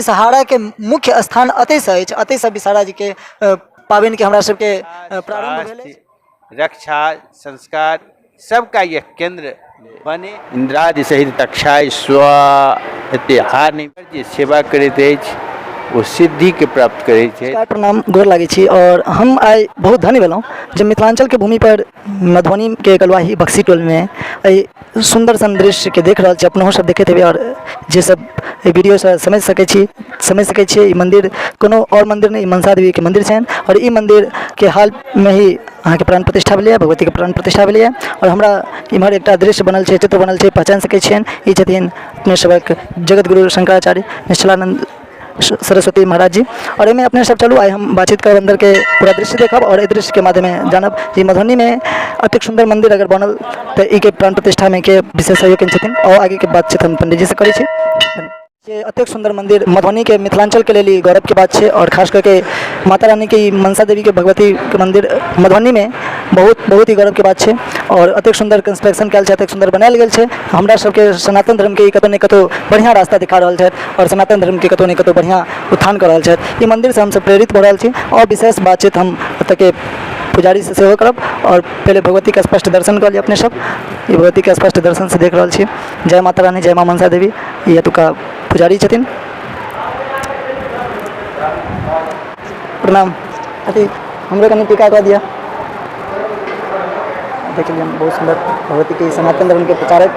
विषहारा के मुख्य स्थान एतहिसँ अछि। एतहिसँ विषहारा जी के पाबनि के हमरा सबके प्रारंभ भेल अछि। रक्षा संस्कार सबका यह केंद्र बने। इन्द्रादि सहित तक्षाय स्व एते हार नहि जे सेवा करैत अछि ओ सिद्धिके प्राप्त करैत छै। नमस्कार, प्रणाम, गोर लागै छी। और हम आइ बहुत धन्य भेलहुँ जे मिथिलाञ्चलके भूमिपर मधुबनीके कलुआही बक्सी टोलमे एहि सुन्दर सन दृश्यके देख रहल छी। अपनहु सब देखैत हेबै और जे सब एहि वीडियोसँ समझि सकै छी, समझि सकै छियै ई मन्दिर कोनो आओर मन्दिर नहि, ई मनसा देवीके मन्दिर छनि। आओर ई मन्दिरके हालमे ही अहाँके प्राण प्रतिष्ठा भेलैए, भगवतीके प्राण प्रतिष्ठा भेलैए। आओर हमरा इम्हर एकटा दृश्य बनल छै, चित्र बनल छै, पहचानि सकै छियनि, ई छथिन अपने सभक जगतगुरु शंकराचार्य निश्चलानन्द सरस्वती महाराज जी। आओर एहिमे अपने सब चलू, आइ हम बातचीत करब, अन्दरके पूरा दृश्य देखब आओर एहि दृश्यके माध्यमे जानब जे मधुबनीमे एतेक सुन्दर मन्दिर अगर बनल तऽ एहिके प्राण प्रतिष्ठामे के विशेष सहयोग केने छथिन। आओर आगेके बातचीत हम पण्डितजीसँ करै छी। जे एतेक सुन्दर मन्दिर मधुबनीके मिथिलाञ्चलके लेल ई गौरवके बात छै आओर खास करिके माता रानीके ई मनसा देवीके भगवतीके मन्दिर मधुबनीमे बहुत बहुत ही गौरवके बात छै। आओर एतेक सुन्दर कंस्ट्रक्शन कयल छै, एतेक सुन्दर बनायल गेल छै, हमरा सबके सनातन धर्मके ई कतौ ने कतौ बढ़िआँ रास्ता देखा रहल छथि आओर सनातन धर्मके कतौ ने कतौ बढ़िआँ उत्थान कऽ रहल छथि। ई मन्दिरसँ हमसब प्रेरित भऽ रहल छी। आओर विशेष बातचीत हम एतऽके पुजारीसँ सेहो करब आओर पहिले भगवतीके स्पष्ट दर्शन कऽ लिअ अपने सब। ई भगवतीके स्पष्ट दर्शनसँ देख रहल छी। जय माता रानी, जय माँ मनसा देवी। ई एतुका पुजारी छथिन। प्रणाम। अथी हमरो कनि टीका कऽ दिअ। देख लियौ, बहुत सुन्दर भगवतीके सनातन धर्मके प्रचारक।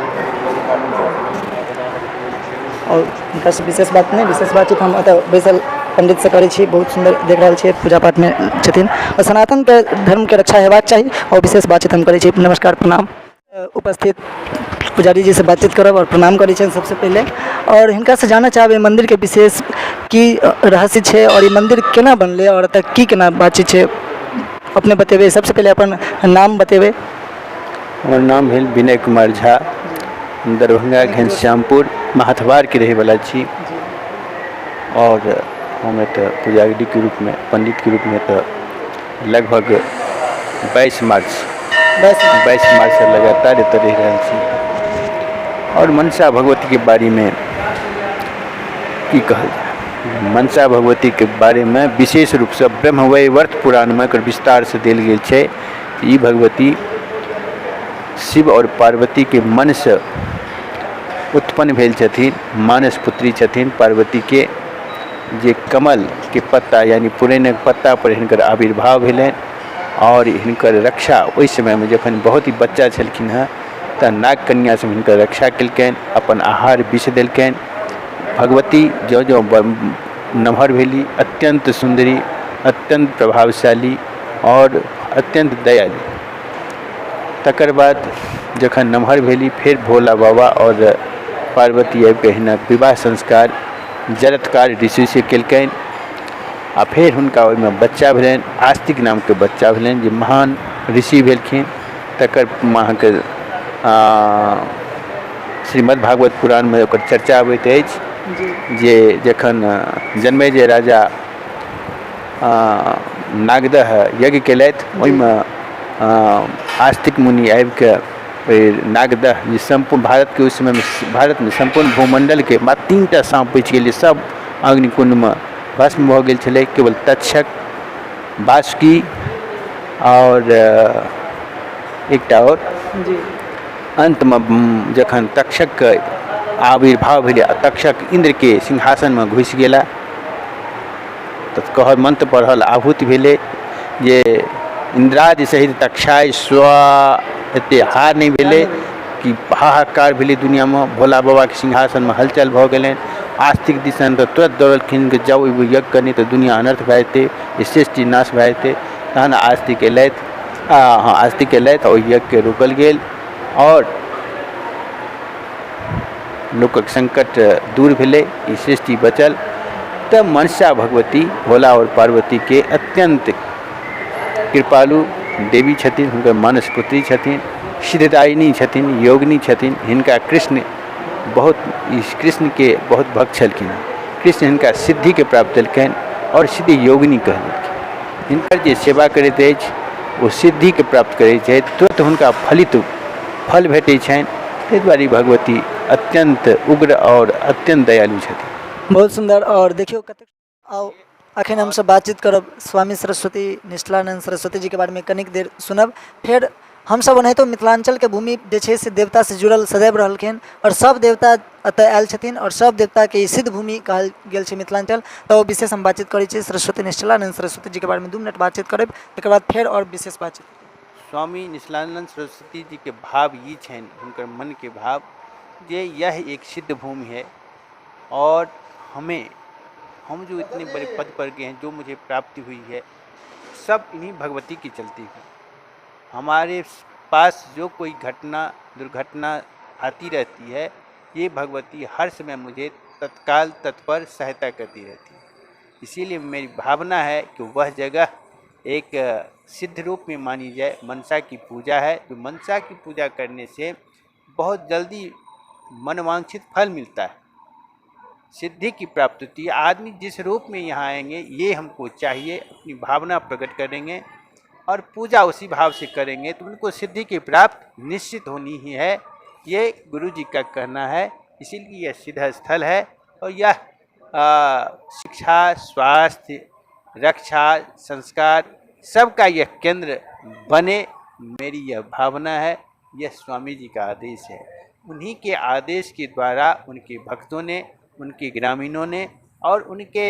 आओर हुनकासँ विशेष बात नहि, विशेष बातचीत हम एतऽ बैसल पण्डितसँ करै छी। बहुत सुन्दर देख रहल छियै, पूजा पाठमे छथिन आओर सनातनके धर्मके रक्षा हेबाक चाही। आओर विशेष बातचीत हम करै छी। नमस्कार, प्रणाम। उपस्थित पुजारी जी से बातचीत करब आओर प्रणाम करै छियनि सबसँ पहिले आओर हिनकासँ जानऽ चाहबै मन्दिरके विशेष की रहस्य छै आओर ई मन्दिर केना बनलै आओर एतऽ की केना बातचीत छै, अपने बतेबै। सबसँ पहिले अपन नाम बतेबै। हमर नाम भेल विनय कुमार झा, दरभंगा घनश्यामपुर महथवारके रहैवला छी आओर हम एतऽ पुजारीके रूपमे, पण्डितके रूपमे एतऽ लगभग 22 मार्चसँ लगातार एतऽ रहि रहल छी। आओर मनसा भगवतीके बारेमे की कहल जाय, मनसा भगवतीके बारेमे विशेष रूपसँ ब्रह्मवैवर्त पुराणमे एकर विस्तारसँ देल गेल छै। ई भगवती शिव आओर पार्वतीके मनसँ उत्पन्न भेल छथिन, मानस पुत्री छथिन पार्वतीके, जे कमलके पत्ता यानि पुरैनक पत्तापर हिनकर आविर्भाव भेलनि। आओर हिनकर रक्षा ओहि समयमे जखन बहुत ही बच्चा छलखिन हेँ तऽ नाग कन्या सब हिनकर रक्षा केलकनि, अपन आहार विष देलकनि। भगवती ज्यों ज्यों नमहर भेली, अत्यन्त सुन्दरी, अत्यन्त प्रभावशाली आओर अत्यन्त दयालु। तकर बाद जखन नमहर भेली, फेर भोला बाबा आओर पार्वती आबिकऽ हिनक विवाह संस्कार जरत्कार ऋषिसँ केलकनि आ फेर हुनका ओहिमे बच्चा भेलनि, आस्तिक नामके बच्चा भेलनि, जे महान ऋषि भेलखिन। तकर अहाँके श्रीमद्भागवत पुराणमे ओकर चर्चा अबैत अछि जे जखन जन्मेजय राजा नागदह यज्ञ केलथि, ओहिमे आस्तिक मुनि आबिकऽ ओहि नागदह जे सम्पूर्ण भारतके ओहि समयमे भारतमे सम्पूर्ण भूमण्डलके मात्र 3 टा साँप बचि गेलै, सब अग्निकुण्डमे भस्म भऽ गेल छलै, केवल तक्षक, बासुकी आओर एकटा आओर। अन्तमे जखन तक्षकके आविर्भाव भेलै आ तक्षक इन्द्रके सिंहासनमे घुसि गेला तऽ कहल मन्त्र पढ़ल, आहूत भेलै जे इन्द्रादि सहित तक्षाय स्व एते हार नहि भेलै कि हाहाकार भेलै दुनिआँमे। भोला बाबाके सिंहासनमे हलचल भऽ गेलनि। आस्तिक दिसन तऽ तुरन्त दौड़लखिन कि जाउ एगो यज्ञ कऽ नहि तऽ दुनिआँ अनर्थ भए जेतै, ई सृष्टि नाश भए जेतै। तहन आस्तिक अयलथि, हँ, आस्तिक अयलथि, ओहि यज्ञके रोकल गेल आओर लोकक सङ्कट दूर भेलै, ई सृष्टि बचल। तऽ मनसा भगवती भोला आओर पार्वतीके अत्यन्त कृपालु देवी छथिन, हुनकर मानस पुत्री छथिन, सिद्धदायिनी छथिन, योगिनी छथिन। हिनका कृष्ण बहुत, ई कृष्णके बहुत भक्त छलखिन हँ। कृष्ण हिनका सिद्धिके प्राप्त देलकनि आओर सिद्ध योगिनी कहलखिन। हिनकर जे सेवा करैत अछि ओ सिद्धिके प्राप्त करै छथि, तुरन्त हुनका फलित फल भेटै छनि। ताहि दुआरे ई भगवती अत्यन्त उग्र आओर अत्यन्त दयालु छथिन। बहुत सुन्दर। आओर देखियौ कतेक आउ अखन हमसब बातचीत करब स्वामी सरस्वती निश्चलानन्द सरस्वती जीके बारेमे, कनिक देर सुनब। फेर हमसब ओनाहितो मिथिलाञ्चलके भूमि जे छै से देवतासँ जुड़ल सदैव रहलखिन आओर सब देवता एतऽ आयल छथिन आओर सब देवताके ई सिद्ध भूमि कहल गेल छै मिथिलाञ्चल। तऽ ओ विशेष हम बातचीत करै छी सरस्वती निश्चलानन्द सरस्वती जीके बारेमे, 2 मिनट बातचीत करब, तकर बाद फेर आओर विशेष बातचीत। स्वामी निश्चलानन्द सरस्वती जीके भाव ई छनि, हुनकर मनके भाव जे यह एक सिद्ध भूमि है और हमें हम जो इतने बड़े पद पर गए हैं, जो मुझे प्राप्ति हुई है, सब इन्हीं भगवती की चलती हुई। हमारे पास जो कोई घटना दुर्घटना आती रहती है, ये भगवती हर समय मुझे तत्काल तत्पर सहायता करती रहती है। इसीलिए मेरी भावना है कि वह जगह एक सिद्ध रूप में मानी जाए। मनसा की पूजा है, जो मनसा की पूजा करने से बहुत जल्दी मनवांछित फल मिलता है, सिद्धि की प्राप्ति होती है। आदमी जिस रूप में यहाँ आएंगे, ये हमको चाहिए, अपनी भावना प्रकट करेंगे और पूजा उसी भाव से करेंगे तो उनको सिद्धि की प्राप्ति निश्चित होनी ही है, ये गुरु जी का कहना है। इसीलिए यह सिद्ध स्थल है और यह शिक्षा, स्वास्थ्य, रक्षा, संस्कार सबका यह केंद्र बने, मेरी यह भावना है। यह स्वामी जी का आदेश है। उन्हीं के आदेश के द्वारा उनके भक्तों ने, उनके ग्रामीणों ने और उनके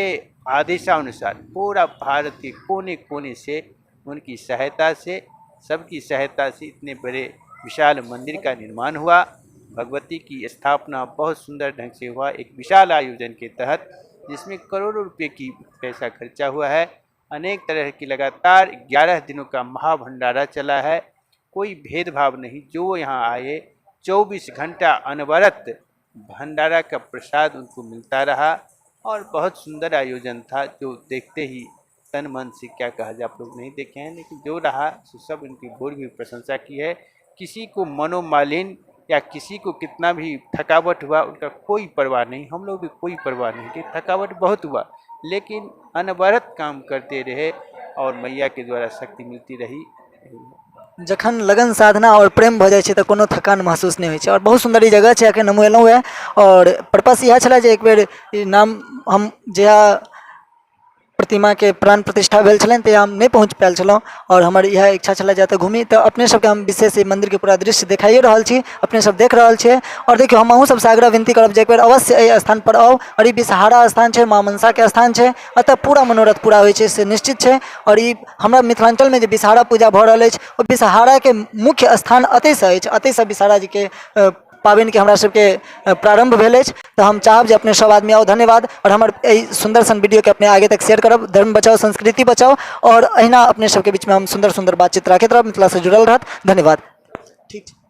आदेशानुसार पूरा भारत के कोने कोने से उनकी सहायता से, सबकी सहायता से इतने बड़े विशाल मंदिर का निर्माण हुआ। भगवती की स्थापना बहुत सुंदर ढंग से हुआ, एक विशाल आयोजन के तहत, जिसमें करोड़ों रुपए की पैसा खर्चा हुआ है। अनेक तरह की लगातार 11 दिनों का महाभंडारा चला है। कोई भेदभाव नहीं, जो यहाँ आए 24 घंटा अनवरत भंडारा का प्रसाद उनको मिलता रहा और बहुत सुंदर आयोजन था, जो देखते ही तन मन से क्या कहा जाए। आप लोग नहीं देखे हैं, लेकिन जो रहा सो सब इनकी बहुत भी प्रशंसा की है। किसी को मनोमालिन्य या किसी को कितना भी थकावट हुआ, उनका कोई परवाह नहीं। हम लोग भी कोई परवाह नहीं की, थकावट बहुत हुआ लेकिन अनवरत काम करते रहे और मैया के द्वारा शक्ति मिलती रही। जखन लगन, साधना आओर प्रेम भऽ जाइ छै तऽ कोनो थकान महसूस नहि होइ छै। आओर बहुत सुन्दर ई जगह छै। एखन हमहूँ एलहुँ हेँ आओर पर्पस इएह छलए जे एक बेर ई नाम हम जहिया प्रतिमाके प्राण प्रतिष्ठा भेल छलनि तहिया हम नहि पहुँच पायल छलहुँ आओर हमर इएह इच्छा छलए जे एतऽ घूमी। तऽ अपने सबके हम विशेष ई मन्दिरके पूरा दृश्य देखाइए रहल छी, अपने सब देख रहल छियै। आओर देखियौ, हम अहूँ सबसँ आग्रह विनती करब जे एक बेर अवश्य एहि स्थानपर आउ। आओर ई विषहारा स्थान छै, माँ मनसाके स्थान छै, एतऽ पूरा मनोरथ पूरा होइ छै से निश्चित छै। आओर ई हमरा मिथिलाञ्चलमे जे विषहारा पूजा भऽ रहल अछि, ओ विषहाराके मुख्य स्थान एतहिसँ अछि, एतहिसँ विषहारा जीके पाबनिके हमरा सबके प्रारम्भ भेल अछि। तऽ हम चाहब जे अपने सब आदमी आउ। धन्यवाद। आओर हमर एहि सुन्दर सन वीडियोके अपने आगे तक शेयर करब। धर्म बचाउ, संस्कृति बचाउ। आओर अहिना अपने सबके बीचमे हम सुन्दर सुन्दर बातचीत राखैत रहब, मिथिलासँ जुड़ल रहत। धन्यवाद। ठीक छै।